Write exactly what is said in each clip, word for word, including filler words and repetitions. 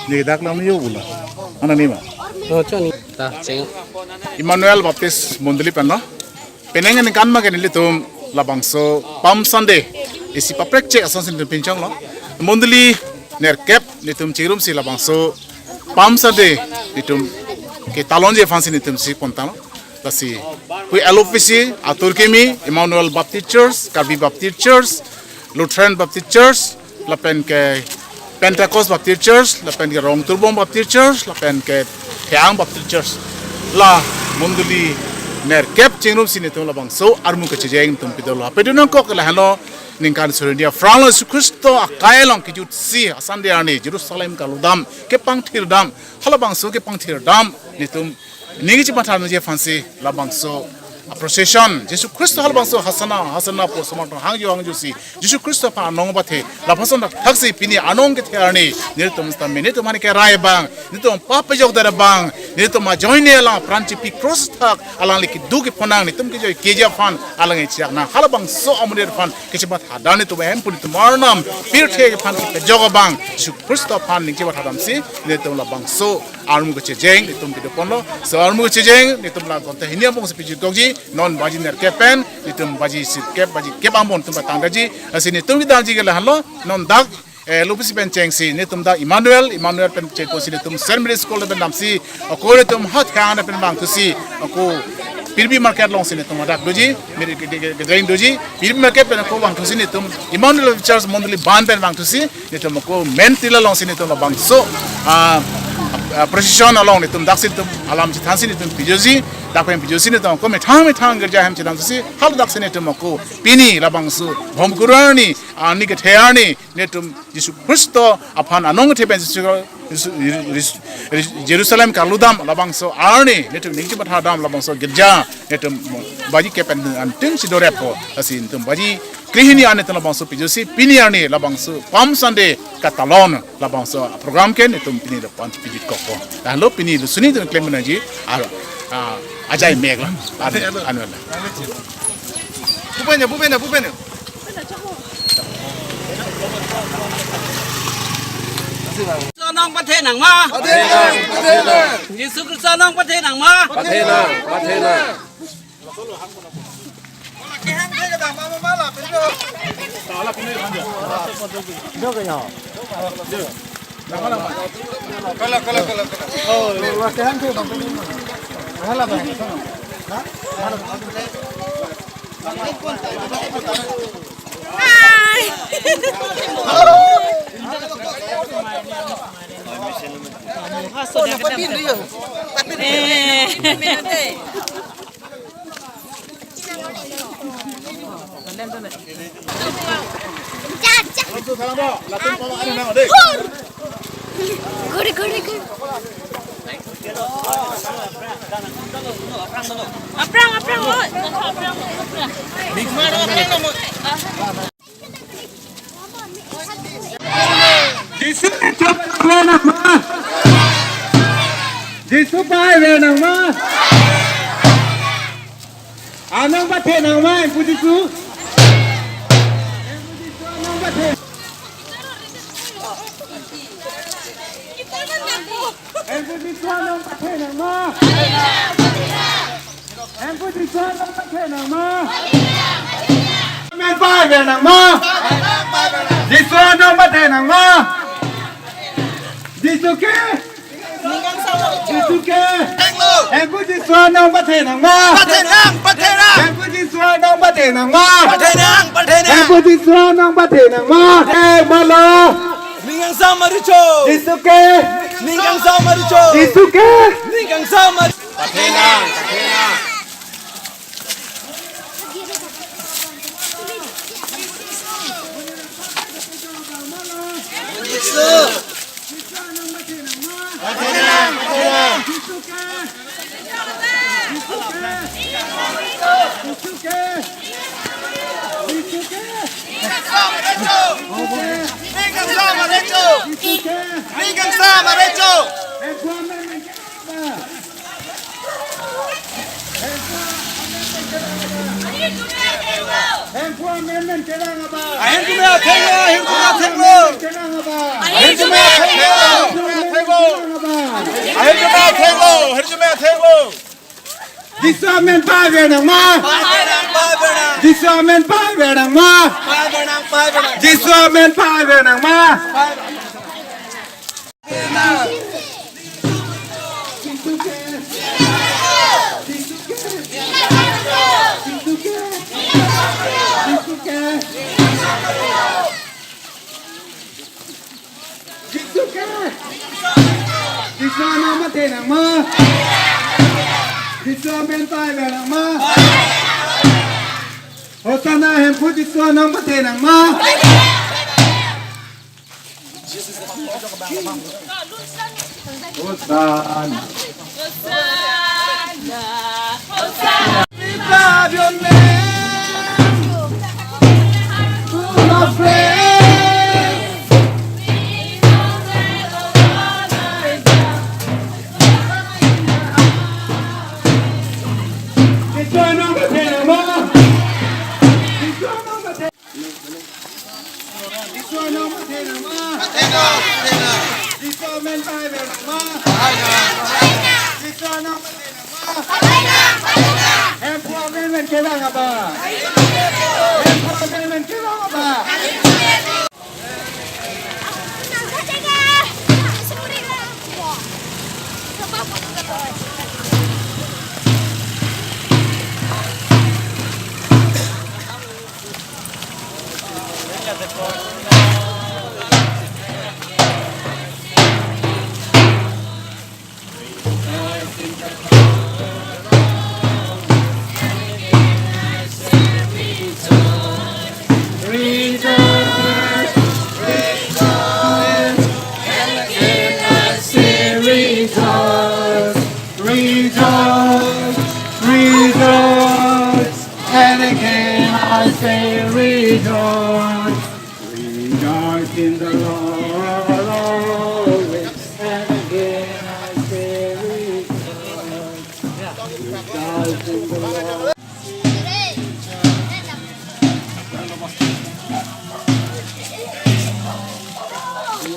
Ni dak lam yo bula. Ana ni ma. Oh, choni. Ta, cheng. Emmanuel Baptist Mondoli pen lo. Penang aningkan ma ke nelitum labangso Palm Sunday isi paprek chek asonsi nelitum pinchonglo. Mondoli nerkep nelitum chirumsi labangso Palm Sunday nelitum ketalonji aphansi nelitum si pontanglo. Lasi hui L O P C atur kimi Emmanuel Baptist Church, Karbi Baptist Church, Lutheran Baptist Church, lapen ke Pentecost Baptist Church, lapen ke Rongturbong Baptist Church, lapen ke Theang Baptist Church. La mondoli nerkep chingrumsi nelitum labangso armu kechejeng nelitum pidolo. Pedunong kok lahelo ningkan suri dia Franglo Jisu Khristo akai along kejutsi a-Sunday arni Jerusalem kaludam kepangthirdam, halabangso kepangthirdam nelitum ning kechematha damji aphansi labangso a-procession Jisu Khristo halabangso Hosanna, Hosanna pu somatong hangjo hangjosi Jisu Khristo aphan anong pathe, lapuson thaksi pini anong kethe arni nelitum sitame nelitum hani kerai abang, nelitum pap pejok dar abang, nelitum ajoine alang pran chipi cross athak alangli kedo kephonang nelitum kejoi keji aphan alang echak nang halabangso amonit aphan kechematha dan nelitum hem pu nelitum arnam pirthe aphan kepejok abang Jisu Khristo aphan ning chematha damsi nelitum labangso armu kechejeng nelitum pidoponlo. So armu kechejeng nelitum la gonta hini angbongsi pijut kokji, non baji nerkep pen nelitum baji sirkep baji kep angbong nelitum patang daji. Lasi nelitum kedamji ke lahenlo, non dak eh, L O P C pen chengsi nelitum dak Emmanuel, Emmanuel pen chengkosi nelitum Saint Mary School pen damsi, ako nelitum ha Theang pen vangthusi, ako Pirbi Market alongsi nelitum adak doji, miri ke, ke, ke, ke drain doji, Pirbi Market pen ako vangthusi nelitum Emmanuel Church Mondoli ban pen vangthusi nelitum ako main tila alongsi nelitum labangso, ah, ah, procession along nelitum daksi nelitum alam chethansi nelitum pijoji, dak pen pijosi nelitum ako methang methang girja hem chedamsi, hal daksi nelitum ako pini labangso Bhomkuru arni, arni kethe arni, nelitum Jisu Khristo aphan anong kethe pen Jisu, Jisu, Jisu, Jisu, Jerusalem kaludam labangso arni nelitum ning chematha dam labangso girja nelitum baji kep pen antingsi doreppo. Lasi nelitum baji krehini arni nelitum labangso pijosi pini arni labangso Palm Sunday katalon labangso program ke nelitum pini lapu-an pijut kokpo. Lahenlo pini lusuni nelitum klem nangji ar, ah, ajai mek lo. Anu, anu, anu. Bupenya, bupenya, bupenya. Jisu anong pathenang ma? Pathenang, pathenang. Jisu Khristo anong pathenang ma? Pathenang, pathenang. Guri, guri, guri. Aphrang, aphrang, oi. Jisu chok le nang ma. Jisu pai le nang ma. Anong pathenang ma, Pu Jisu. Anong pathe. Hemphu Jisu anong pathenang ma? Hemphu Jisu anong pathenang ma? Amen, pathenang ma? Jisu anong pathenang ma? Jisu ke? Jisu ke? Hemphu Jisu anong pathenang ma? Pathenang, pathenang. Hemphu Jisu anong pathenang ma? Pathenang, pathenang. Hemphu Jisu anong pathenang ma? Eh, malo. Ning kangsam ma recho. Jisu ke. Ning kangsam ma recho. Jisu ke. Ning kangsam ma. Pathenang, pathenang. Jisu. Pathenang, pathenang. Jisu ke. Jisu ke. Jisu ke. Ning kangsam ma recho. Jisu ke. Ning kangsam ma recho. Jisu amen paiver nang ma? Jisu amen paiver nang ma? Jisu amen paiver nang ma? Jisu ke? Jisu anong mate nang ma? Jisu amen paiver nang ma? Hosanna Hemphu Jisu anong mate nang ma? Hosanna. Hosanna, Hosanna. We love your name. Full of grace. Jisu anong mate nang ma? Jisu anong mate Jisu anong mate nang ma? Jisu amen paiver nang ma? Jisu anong mate nang ma? Hemphu amen pen kevang abang. Hemphu amen pen kevang abang. Rejoice, rejoice, and again I say rejoice, rejoice, rejoice, and again I say rejoice. Rejoice in the Lord always, and again I say rejoice. Rejoice in the Lord.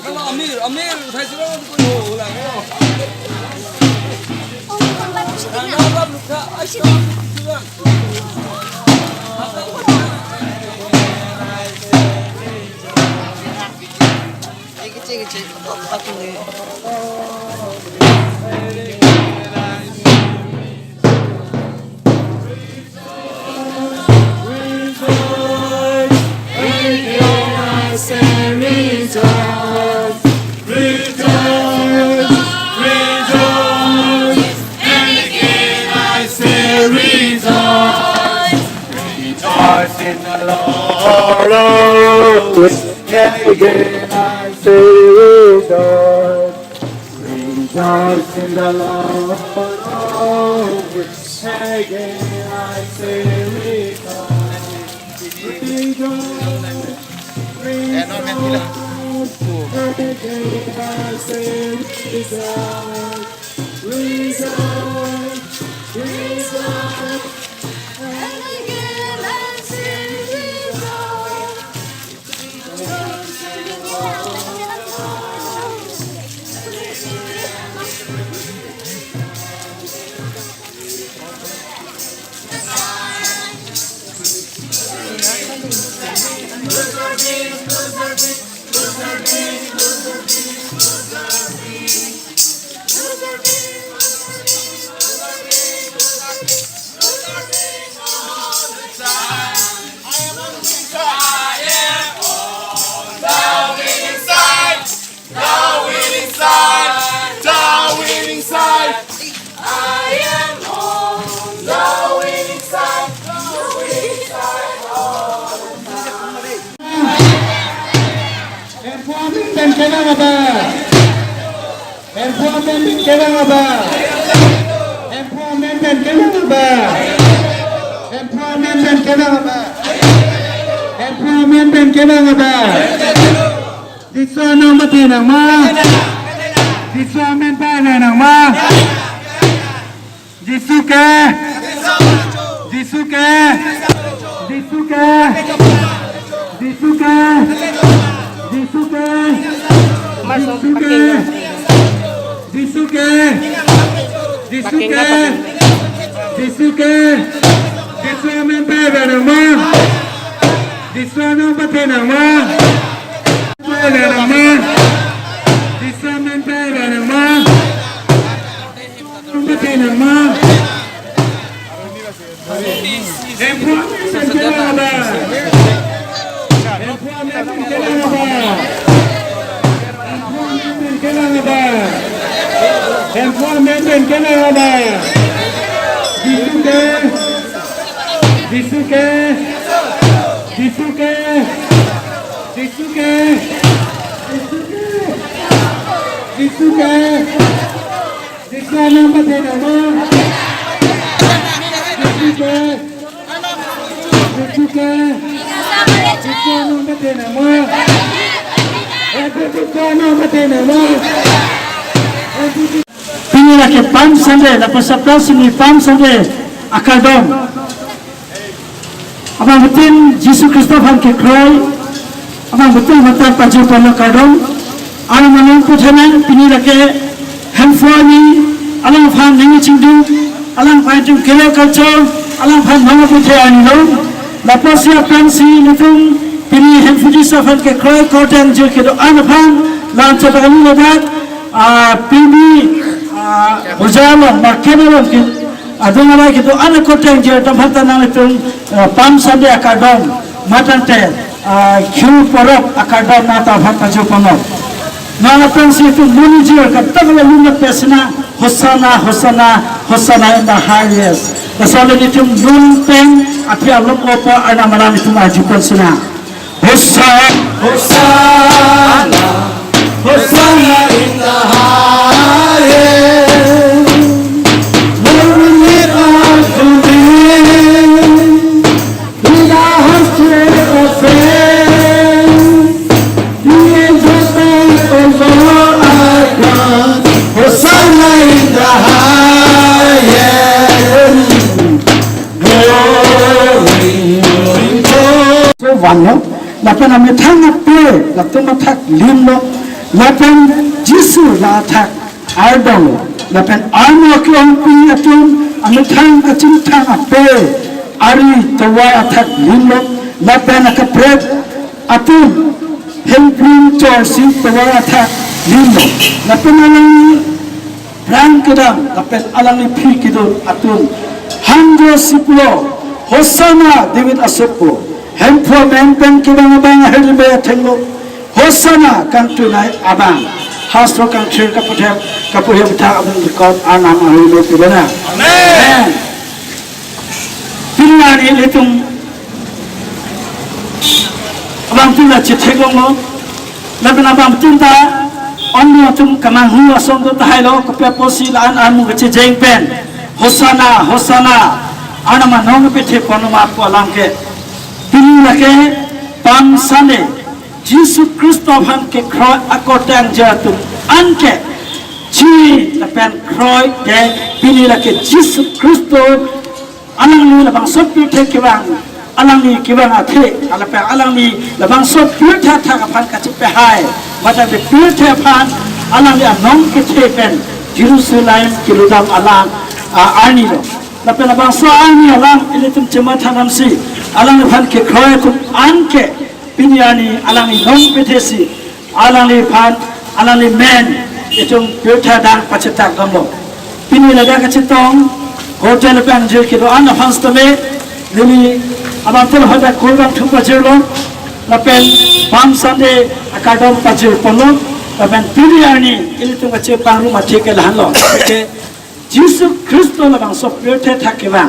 Hello, Amir, Amir, uthai siro ko ho la ko. Rejoice, and again I say rejoice, rejoice, rejoice, and again I say rejoice. Rejoice in the Lord always, and again I say rejoice. Rejoice in the Lord always. Again I say rejoice. Rejoice. Rejoice. Again I say rejoice. Rejoice. Rejoice. And again I say rejoice. Hemphu amen pen kevang abang. Hemphu amen pen kevang abang. Hemphu amen pen kevang abang. Hemphu amen pen kevang abang. Hemphu amen pen kevang abang. Jisu anong mate nang ma? Jisu amen paiver nang ma? Jisu ke. Jisu ke. Jisu ke. Jisu ke. Jisu ke. Jisu ke. Jisu ke. Jisu ke. Jisu ke, Jisu amen pave nang ma? Jisu anong pathe nang ma? Pave nang ma? Jisu amen pave nang ma? Anong pathe nang ma? Hemphu amen pen kelang abang. Hemphu amen pen kelang abang. Hemphu amen pen kelang abang. Hemphu amen pen kelang abang. Jisu ke. Jisu ke. Jisu ke. Jisu ke. Jisu ke. Jisu anong pathe nang ma? Jisu ke. Jisu ke. Jisu anong pathe nang ma? Jisu anong pathe nang ma? Pini lake Palm Sunday, lapuson aphrangsi Palm Sunday akardom. Abang betin Jisu Khristo aphan kekroi, abang betin mata pajir pon akardom. Arnam malom puthenang pini lake Hemphu arni, alangphan nangchingduk, alangphan itum kelek culture, alangphan nangputhe arni lo. Lapuson aphrangsi nelitum pini Hemphu Jisu aphan kekroi korte angjir kedo-an aphan, la-an chot alu ladak, ah, pini, ah, bojar along, market along ke, adung alai kedo-an akorte angjir atum aphan ta nanglitum, eh, Palm Sunday akardom, matangte, eh, Kheru porop akardom nangtum aphan pajir ponlo. Nangtum aphrangsi itum monit ajir katak lo lun na pesina, Hosanna, Hosanna, Hosanna in the highest. Laso le nelitum lun pen aphi along opo Arnam alam itum arju pon sina. Hosanna, Hosanna, Hosanna in the highest. Glory to the King. In the highest of heaven, the angels sing, O Lord our God. Hosanna in the highest. Glory, glory, glory. So vanlo, lapen amethang ape, latum athak limlo, lapen Jisu la athak ardolo, lapen armo ke-ongpin atum, amethang kachingthang ape, ari tovar athak limlo, lapen akaprek atum, hemplim chorsi tovar athak limlo, lapen alangli phrang kedam lapen alangli aphi kedun atum hangjo si pulo, Hosanna David asopo, Hemphu amen pen kevang abang ahirjume athengno, Hosanna kangtunai abang. Hastro kangthir kaputhek kapuhe bethak abang record Arnam ahirjume pidona. Amen. Pini arni ilitum abang tun ta chethek longlo. Lapen abang tun ta onno atum kamanghu ason do tahai lo, kopi apotsi la-an armu kachejeng pen Hosanna, Hosanna, Arnam anong kepethe ponlo ma pu alam ke. Pini lake Palm Sunday, Jisu Khristo aphan kekroi akorte angjir atum an ke chini lapen kroi ke pini lake Jisu Khristo alangli labangso pirthe kevang, alangli kevang athe, lapen alangli labangso pirthe athak aphan kachepehai, mate pirthe aphan alangli anong kethe pen Jerusalem keludam alam, a, arni lo. Lapen labangso arni alam ilitum chematha damsi alangliphan kekroi atum an ke pini arni alangli nong pethesi alangliphan, alangli amen itum pirthe adang pachetak damlo. Pini ladak kachetong hotel pen angjir kedo-an aphan sitame, neli abang tel hotel kurang thu pajirlo, lapen Palm Sunday akardom pajir ponlo, lapen pini arni ilitum kachepangrum athe ke lahenlo. Ke Jisu Khristo labangso pirthe athak kevang.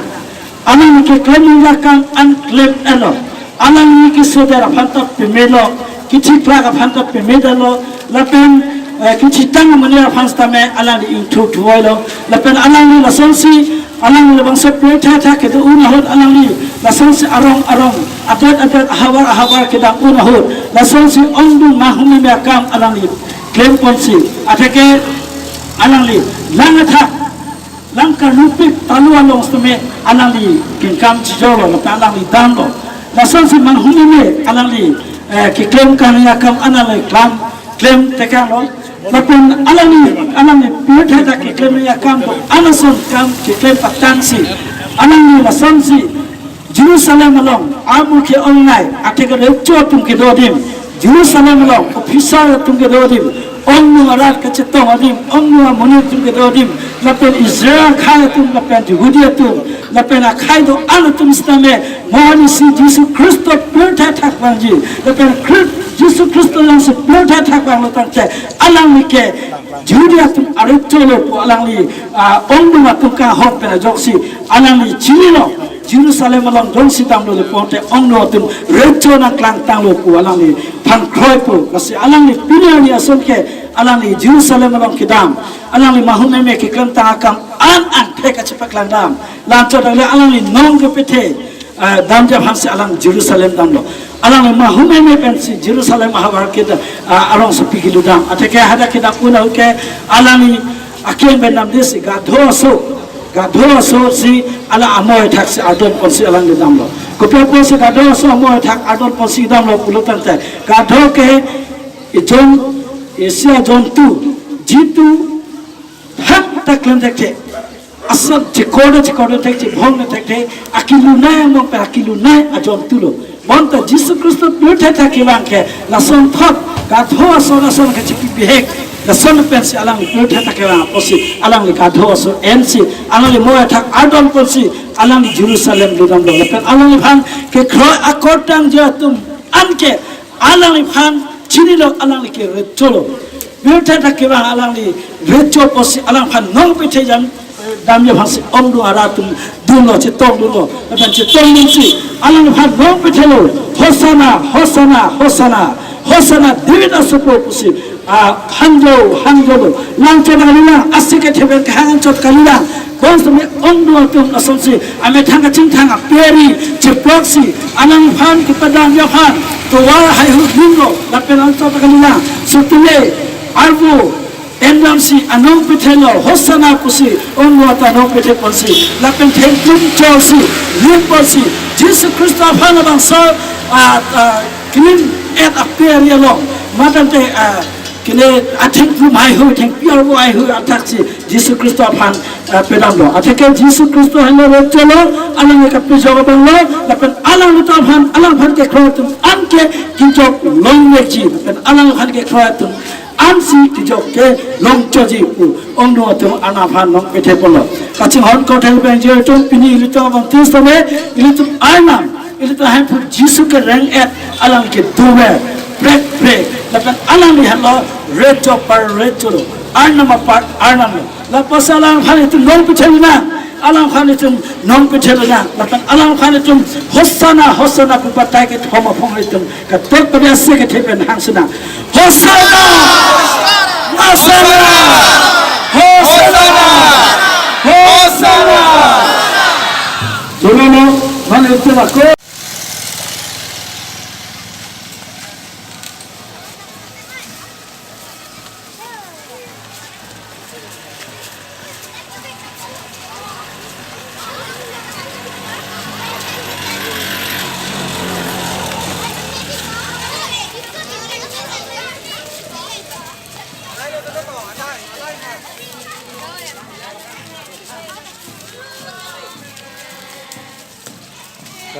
Alangli keklem akam an klem-etlo. Alangli kesoder aphan ta pemelo. Kethiprak aphan ta pemedetlo. Lapen, eh, kethitang amonit aphan sitame alangli ingthu thuvoilo. Lapen alangli lasonsi, alangli labangso pirthe athak kedo-un ahut alangli lasonsi arong arong, adet adet, ahavar ahavar kedam-un ahut lasonsi ongdung manghumeme akam alangli klem ponsi. Atheke alangli lang athak, lang karlupik talu along sitame alangli kengkam chijorlo, lapen alangli damlo. Lasonsi manghumeme alangli, eh, keklem kangni akam alangli klam, klem tekanglo. Lapen alangli, alangli pirthe athak keklem akam do-an ason akam keklem patangsi Alangli lasonsi Jerusalem along amukhe ongnei atheke recho atum kedo adim, Jerusalem along officer atum kedo adim, ongno arat kachetong adim, ongno amonit atum kedo adim, lapen Israel akhei atum, lapen Jehudi atum, lapen akhei do-an atum sitame, mo arnisi Jisu Khristo pirthe athak vangji, lapen Khri-, Jisu Khristo alongsi pirthe athak vanglo tangte, alangli ke Jehudi atum arecho lo pu alangli, ah, ongdung atum kehok pen ajoksi alangli chinilo, Jerusalem along jongsi damlo le pulote ongdung atum recho nangklangtanglo pu alangliphan kroipo. Lasi alangli pini arni ason ke alangli Jerusalem along kedam, alangli mahumeme keklemtang akam an angthek kachepaklangdam. La anchot le alangli nong kepethe, ah, damji aphansi alang Jerusalem damlo. Alangli mahumeme pensi Jerusalem ahavar keda, ah, arongsopi keludam. Atheke hadak kedam un ahut ke alangli akeng pen damdesi gadho aso, gadho aso si alang amoi athaksi ardon ponsi alangli damlo. Kopi apotsi gadho aso amoi athak ardon ponsi damlo pulo tangte, gadho ke ejon, isi ajontu, jitu thangta klem thekthe, asap chekordun chekordun thekthe, bhong thekthe, akelunei angbong pen akelunei ajontu lo. Bonta Jisu Khristo pirthe athak kevang ke lasonthot, gadho aso lason kachepi bihek, lason pensi alang pirthe athak kevang apotsi alangli gadho aso ensi alangli moi athak ardon ponsi alang Jerusalem ludamlo. Lapen alangliphan kekroi akortangji atum anke alangliphan chinilo, alangli ke recho lo. Pirthe athak kevang alangli recho apotsi alangphan nong pethejam, eh, damji aphansi ongdung arat atum dunlo, chetongdunlo. Lapen chetongdunsi alangphan nong pethelo, Hosanna, Hosanna, Hosanna, Hosanna David asopo pusi, ah, hangjo, hangjo lo. La anchot kalilang, ase kethe pen kehang anchot kalilang. Bonsitame ongdung atum lasonsi amethang kachingthang aperi cheploksi, alangphan kepadamji aphan tovar haihui dunlo, lapen anchot kalilang. Sotile arvo endamsi anong pethelo, Hosanna pusi ongdung atum anong pethe ponsi, lapen thengklum chorsi, lim ponsi, Jisu Khristo aphan labangso, ah, ah, klim et aperi along, matante, ah, kene athengklum haihui, thengpi arvo haihui athaksi Jisu Khristo aphan, ah, pedamlo. Atheke Jisu Khristo henlo recho lo, alangli kapejok abanglo, lapen alanglitum aphan, alangphan kekroi atum anke kejok longvekji, lapen alangphan kekroi atum ansi kejok kelong choji pu ongdung atum Arnam aphan nong pethe ponlo. Kachinghon korte pen jirtum pini ilitum abang tis tame, ilitum Arnam, ilitum Hemphu Jisu kereng et alang kedover prekprek, lapen alangli henlo recho apar recho lo, Arnam apar Arnam lo. Lapusi alangphan itum nong pethe lonang, alangphan itum nong pethe lonang, lapen alangphan itum Hosanna, Hosanna pu batai kethom aphong itum katok pada ase kethe pen hangsinang. Hosanna! Hosanna! Hosanna! Hosanna! Jomeno, mane itum ako.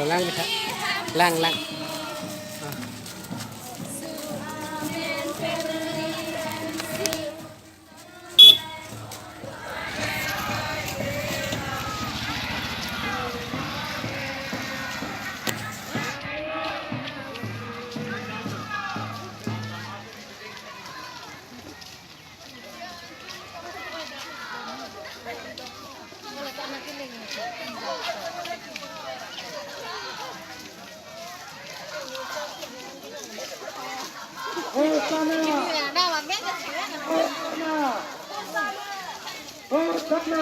Lang, lang, lang. Hosanna! Hosanna!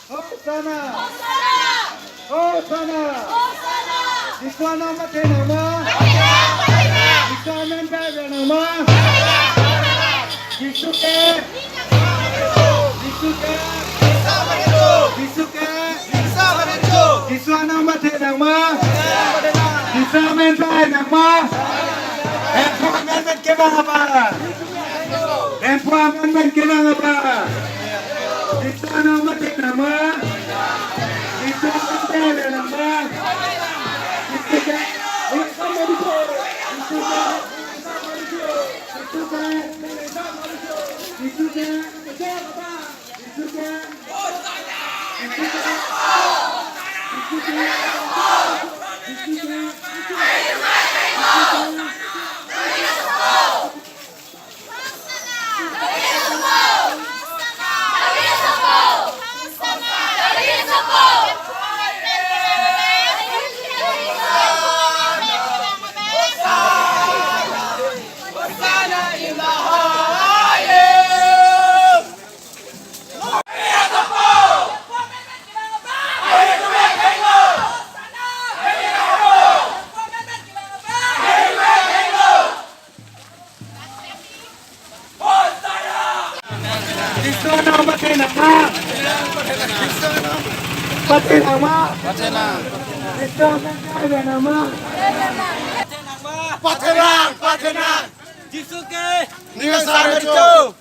Hosanna! Hosanna! Hosanna! Jisu anam mathenang ma? Jisu amen pavek nang ma? Jisu ke? Jisu ke? Jisu ke? Jisu anam mathenang ma? Jisu amen pavek nang ma? Hemphu amen pen kevang apa? Hemphu amen pen kevang apa? Jisu anam mathenang ma? Diso nang pate nang ma. Pate nang ma. Pate nang. Diso nang pate nang ma. Pate nang, pate nang. Diso ke. News Army cho.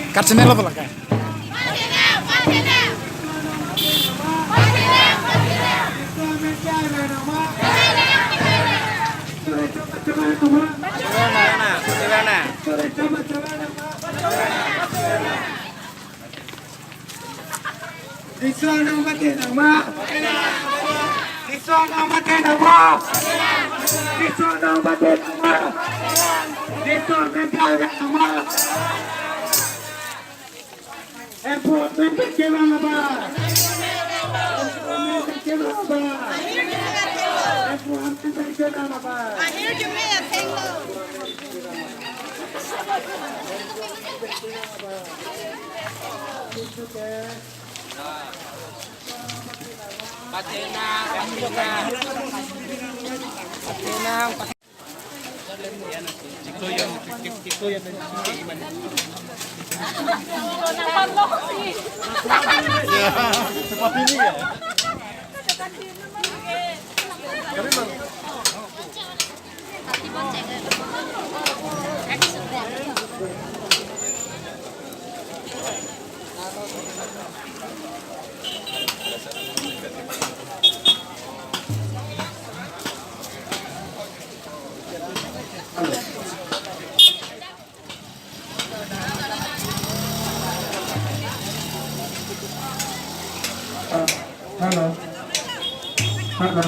Kat channel apa lagi? Diso nang pate nang ma. Diso nang pate nang ma. Diso nang pate nang ma. Diso nang pate nang ma. Enforcement ke bang apa? Enforcement ke bang apa? Enforcement ke bang apa? Hello. Hello.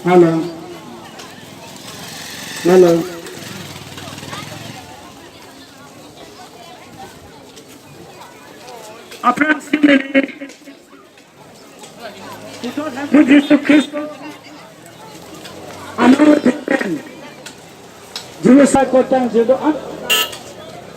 Hello. Hello. Aphrang si Jisu Khristo amar thengpen Jerusalem kotang jedo an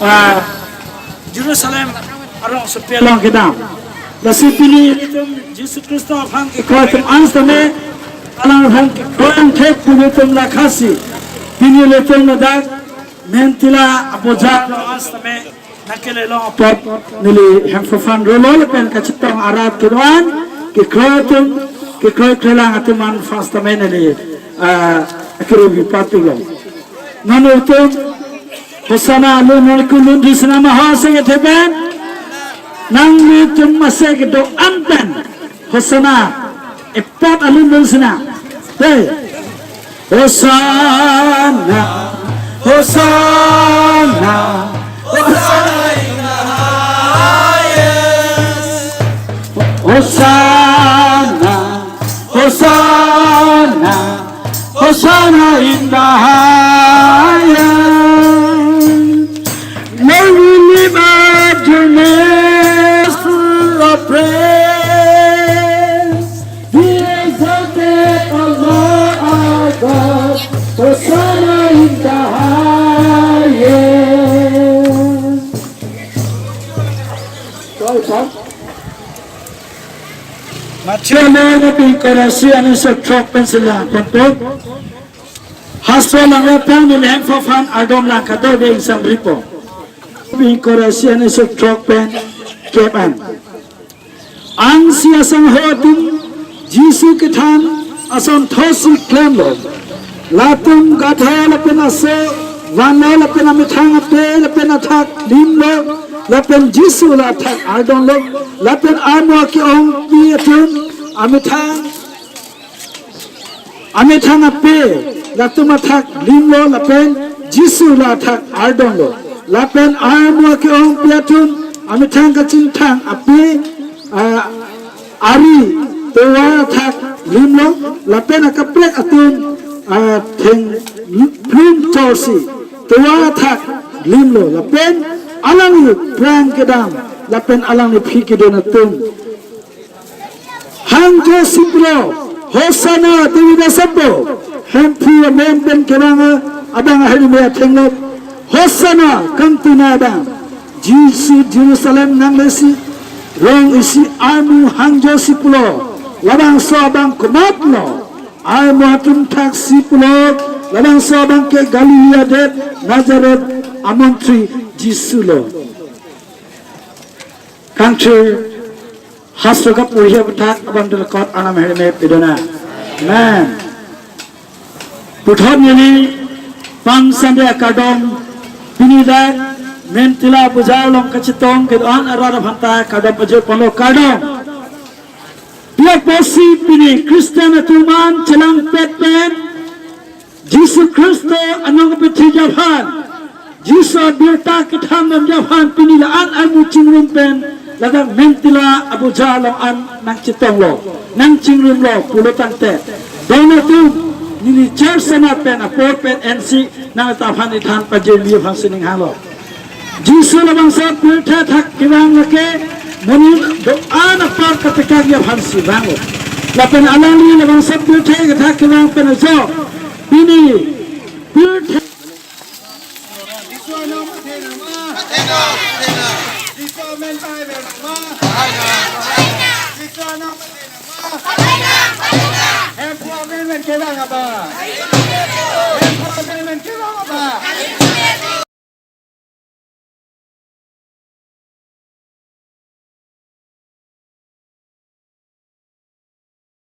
ah, Jerusalem arongsopi along kedam. Lasi pini ilitum Jisu Khristo aphan kekroi atum an sitame, alangphan kekroi angthek pu ilitum lakhasi, pini ilitum ladak Mentila abojar along an sitame nangkelelong apot neli hemphu aphan rolo lapen kachetong arat kedo-an, kekroi atum, kekroi krelang atum an aphan sitame neli, ah, akiri bipatilo. Non itum Hosanna alun nangkelun dun sinang ma ho, ase kethe pen? Nanglitum ase kedo-an pen Hosanna epot alun dun sinang. Dei. Hosanna, Hosanna, Hosanna in the highest. Hosanna, Hosanna, Hosanna in the highest. May we lift up your name full of praise. Be exalted, O Lord our God. Hosanna in the highest. Sorry, sir. Matthew nangpi ingkoi ra isi, aning isi throk pen si lang ponpo. Hastro lang ra pang neli hemphu aphan ardom lang kadokave ingsam ripo. Nangpi ingkoi ra isi, aning isi throk pen kep an. Ansi asangho atum Jisu kethan ason thotsi klemlo. Latum gadha lapen aso vanlo, lapen amethang ape lapen athak limlo, lapen Jisu la athak ardonlo, lapen armu ake-ongpi atum amethang, amethang ape latum athak limlo, lapen Jisu la athak ardonlo, lapen armu ake-ongpi atum amethang kachingthang ape, ah, ari tovar athak limlo, lapen akaprek atum, ah, thengplum chorsi tovar athak limlo, lapen alangli aphrang kedam, lapen alangli aphi kedun atum hangjo si pulo, Hosanna, David asapo. Hemphu amen pen kevang abang ahirme athengno, Hosanna, kangtuna abang. Jisu Jerusalem nanglesi rong isi armu hangjo si pulo, labangso abang komatlo? Armu atum thak si pulo, labangso abang ke Galilea adet Nazareth amontri Jisu lo. Kangthir hastro kapuri aputhak abang delakot anam ahirme pidona. Amen. Puthot neli Palm Sunday akardom pini dak Mentila abojar along kachetong kedo-an arat aphanta kardom pajir ponlo, kardom. Pi apotsi pini Christian atum an chelangpet pen Jisu Khristo anong kepethi aphan, Jisu abirta kethan damji aphan pini la-an armu chingrum pen ladak Mentila abojar along an nangchetonglo, nangchingrumlo pulo tangte, don atum, neli church sana pen apor pen ensi nangta aphan ithan pajirmi aphan sining halo. Jisu labangso pirthe athak kevang lake monit do-an apar katekangji aphan si vanglo. Lapen alangli labangso pirthe athak kevang pen ajo pini pirthe. Jisu anong pathe nang ma? Pathe nang, pathe nang. Jisu amen pahai nang ma? Pahai nang. Jisu anong pathe nang ma? Pathe nang, pathe nang. Hemphu amen pen kevang abang.